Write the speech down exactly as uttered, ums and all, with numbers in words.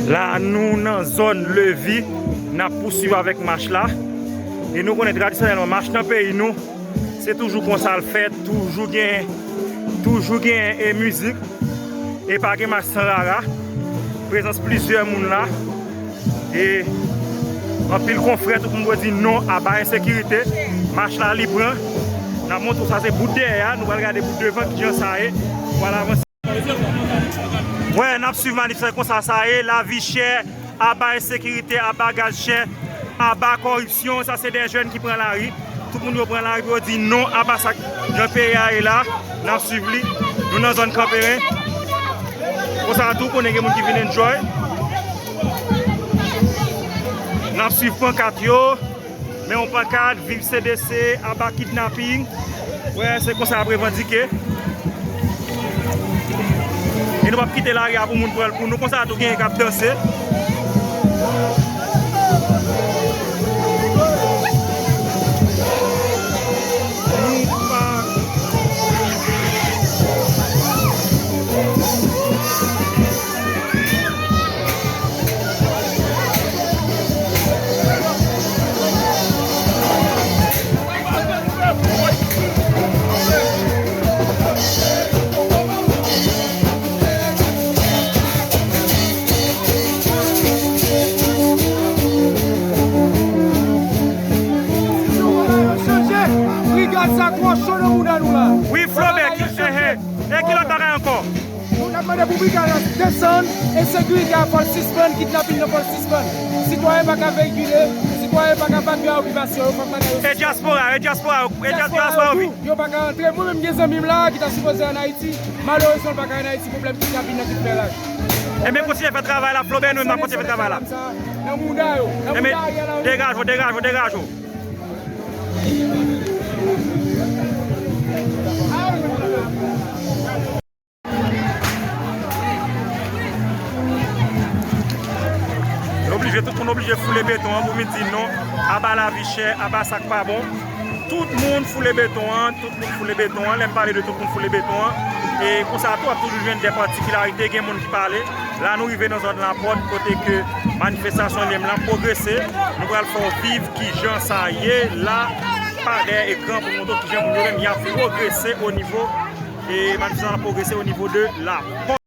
La, nou nan zòn Levi, n ap pouswiv avèk mach la. E nou konnen tradisyonèlman, mach nan peyi nou, se toujou konsa l fèt, toujou gen, toujou gen, e, mizik. E pa gen mach san rara. Prezans plizyè moun la. E anpil konfrè, tout moun dwe di non aba ensekirite. Mach la, li pran. N ap montre w sa, se bout dèyè a. Nou pral gade bout devan, kijan sa ye. Nou pral avanse. Wè, n ap swiv manif sa, konsa sa ye, lavi chè, aba ensekirite, aba gaz chè, aba kòripsyon, sa se de jèn ki pran lari. Tout moun yo pran lari pou yo di non aba sa k jan peyi a ye la, n ap swiv li. Nou nan zòn Kanperen. Konsa tou, konnen gen moun ki vin enjoy. N ap swiv pankat yo. Men yon pankat, viv C D C, aba kidnaping. Wè, se konsa y ap revandike. E nou p ap kite lari a pou moun pran l pou nou. Konsa tou, genyen k ap danse. Nou pa Wi, Flo, men, ki, eh, eh, e ki lòt bagay ankò? N ap mande pou brigad la desann, ensekirite a fò l sispann, kidnapin nan fò l sispann. Sitwayen pa ka veyikile, sitwayen pa ka vakye a okipasyon yo, fòk bagay yo sispann. E dyaspora, e dyaspora, e dyaspora yo tou, yo pa ka rantre. Mwen menm gen zanmi m la ki ta sipoze ann Ayiti, malerezman l pa ka ann Ayiti, pwoblèm kidnapin nan ki fè laj. Ebyen kontinye fè travay la, Flo, ben nou menm n ap kontinye fè travay la. Nan mouda yo, nan mouda Ariel Henry. Degaj ou, degaj ou, degaj ou. L oblije, tout moun oblije foule beton an pou vin di non, aba lavi chè, aba sa k pa bon. Tout moun foule beton an, tout moun foule beton an. Lè m pale de tout moun foule beton an, e konsa tou, w ap toujou jwenn de patikilarite, gen moun ki pale. La, nou rive nan zòn Lapòt, kote ke manifestasyon li menm la pwogrese. Nou pral fè w viv kijan sa ye la, pa dèyè ekran pou montre w kijan moun yo menm y ap pwogrese o nivo E manifestasyon ap pwogrese o nivo de Lapòt.